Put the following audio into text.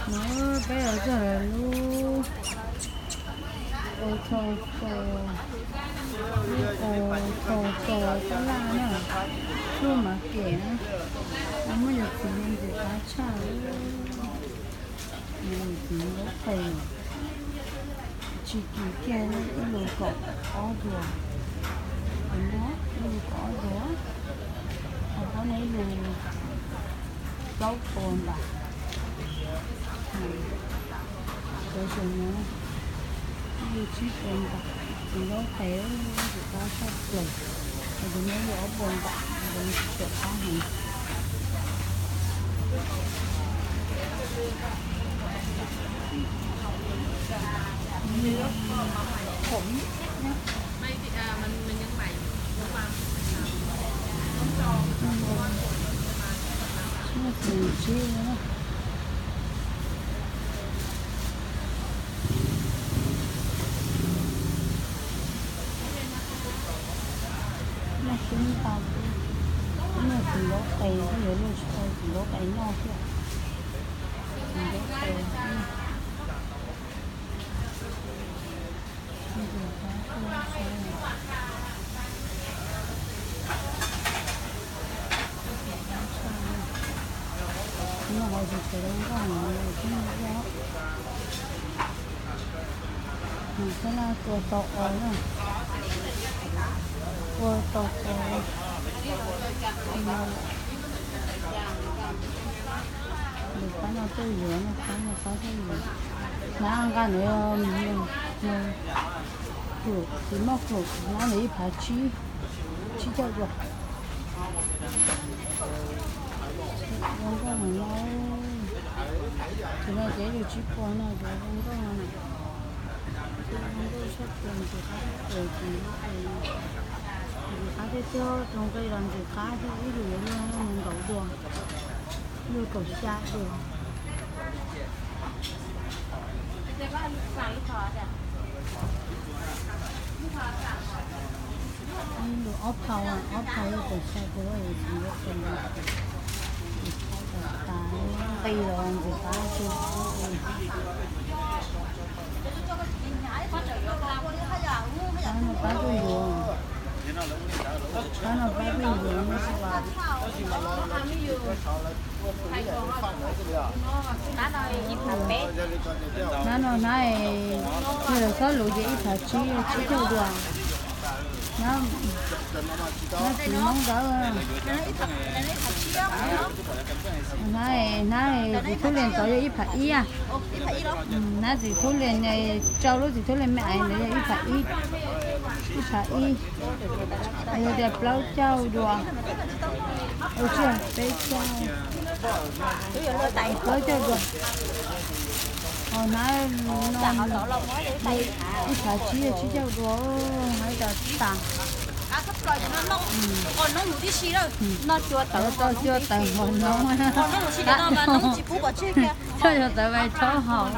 No peb los txog lawm lub Auto Store, lub Auto Store tab laj na, lub market na. Muaj yog txiv ntxim qab tshaj, yog txiv ntaub qe, tsis kim kiag, ib lus kaum ob duas, ib lus kaum ob duas, ho qhov no ib lus plaub puas npam. Cov zoo no ib lus tsib puas npam, txiv ntaub qe ntxim qab tshaj plaws. Ho tus no ib lus ob puas npam, tus no tsis tshua qab heev. Noj xwb ntau, noj txiv ntaub qe, yuav luag tsis tau txiv ntaub qe noj thiab. Txiv ntaub qe. No ho tsis tshua zoo nkauj heev, tsis zoo nkauj. Nws xab laj tua tau os na, tua tau os. Nws qab no tuaj yuav, nws qab no qab tuaj yuav. Hnab nqa nws, nws hum, tsis muaj hum, hnab nws ib phav tsib, tsib caug dua. Zoo nkauj heev no. Tus no ces ib lus tsib puas no ces zoo nkauj no na. Zoo nkauj tshaj plaws, ntxim qab tshaj plaws, ntxim qab tiag tiag, tus nqi los ntxim qab thiab, ib lus yuav luag nees nkaum dua, luag kaum xya dua. Ib lus ob phaus, ob phaus yog kaum xya dua, ntxim qab tas, nqi los ntxim qab tiag. Qab no pab tuaj yuav, qab no pab tuaj yuav. Hnab no hnab, yog lawv txhob luv ces ib phav tsib, tsib caug dua. Hnab, hnab txiv Hmoob ntawd. Hnab, hnab txiv Thub Lias ntawd yog ib phav ib. Hnab txiv Thub Lias, rau lub txiv Thub Lias me ais ntawd yog ib phav ib, ib phav ib. Yog tias plaub caug dua, ua tsis yog peb caug, plaub caug dua. Ho hnab no ib phav tsib, tsib caug dua, hnab tas tas. Tau cua tawv hov noob, txhob yog tawv vais tshoob haus.